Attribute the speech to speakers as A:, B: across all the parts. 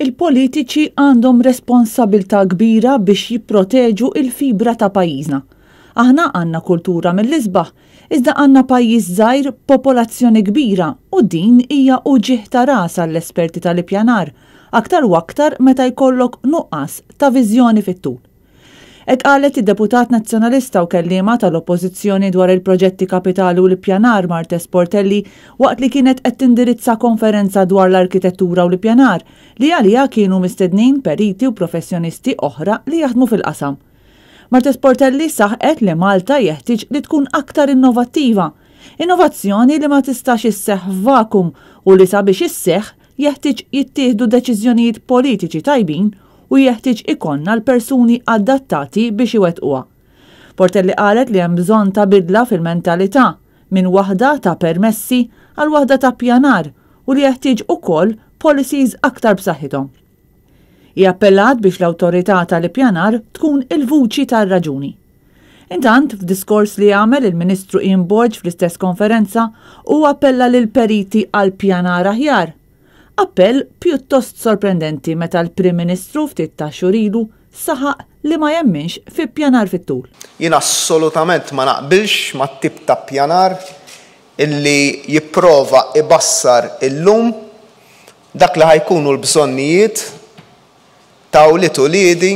A: Il-politiċi għandhom responsabilità kbira biex jipproteġu l-fibra ta' pajjiżna. Aħna għandna kultura mill-isbaħ, iżda għandna pajjiż żgħir b'popolazzjoni kbira u din hija uġigħ ta' ras għall-esperti tal-ippjanar, aktar u aktar meta jkollok nuqqas ta' viżjoni fit-tul. Hekk qalet id-deputat Nazzjonalista u kelliema tal-Oppożizzjoni dwar il-proġetti kapitali u l-ippjanar Marthese Portelli waqt li kienet qed tindirizza konferenza dwar l-arkitettura u l-ippjanar li għaliha kienu mistednin periti u professjonisti oħra li jaħdmu fil-qasam. Marthese Portelli saħqet li Malta jeħtieġ li tkun aktar innovattiva. Innovazzjoni li ma tistax isseħħ f'vakum u li sabiex isseħħ jeħtieġ jittieħdu deċiżjonijiet politiċi tajbin u jeħtieġ ikollna l-persuni adattati biex iwettquha. Portelli qalet li hemm bżonn ta' bidla fil-mentalità, minn waħda ta' permessi għal waħda ta' ppjanar u li jeħtieġ ukoll policies aktar b'saħħithom. Hi appellat biex l-Awtorità tal-Ippjanar tkun il-vuċi tar-raġuni. Intant, f'diskors li għamel il-Ministru Ian Borg fl-istess konferenza, hu appella lill-periti għal pjanar aħjar. Appell pjuttost sorprendenti meta l-Prim Ministru ftit tax-xhur ilu saħaq li ma jemminx fi ppjanar fit-tul.
B: Jien assolutament ma naqbilx mat-tip ta' ppjanar illi jipprova ibassar illum dak li ħa jkunu l-bżonnijiet ta' wlied uliedi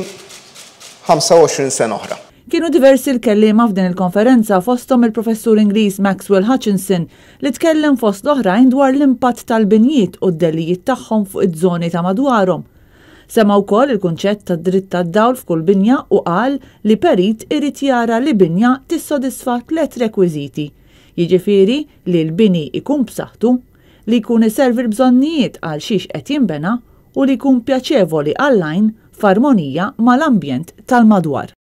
B: 25 sena oħra.
A: Kienu diversi l-kelliema f'din il-konferenza fosthom il-Professur Ingliż Maxwell Hutchinson li tkellem fost l-oħrajn dwar l-impatt tal-binjiet u d-dellijiet tagħhom fuq iż-żoni ta' madwarhom. Semma wkoll il-kunċett tad-dritt tad-dawl f'kull binja u qal li perit irid jara li binja tissodisfa tlett rekwiżiti, jiġifieri li l-bini jkun b'saħħtu, li jkun iservi l-bżonnijiet għal xiex qed jinbena u li jkun pjaċevoli għall-għajn f'armonija mal-ambjent tal-madwar.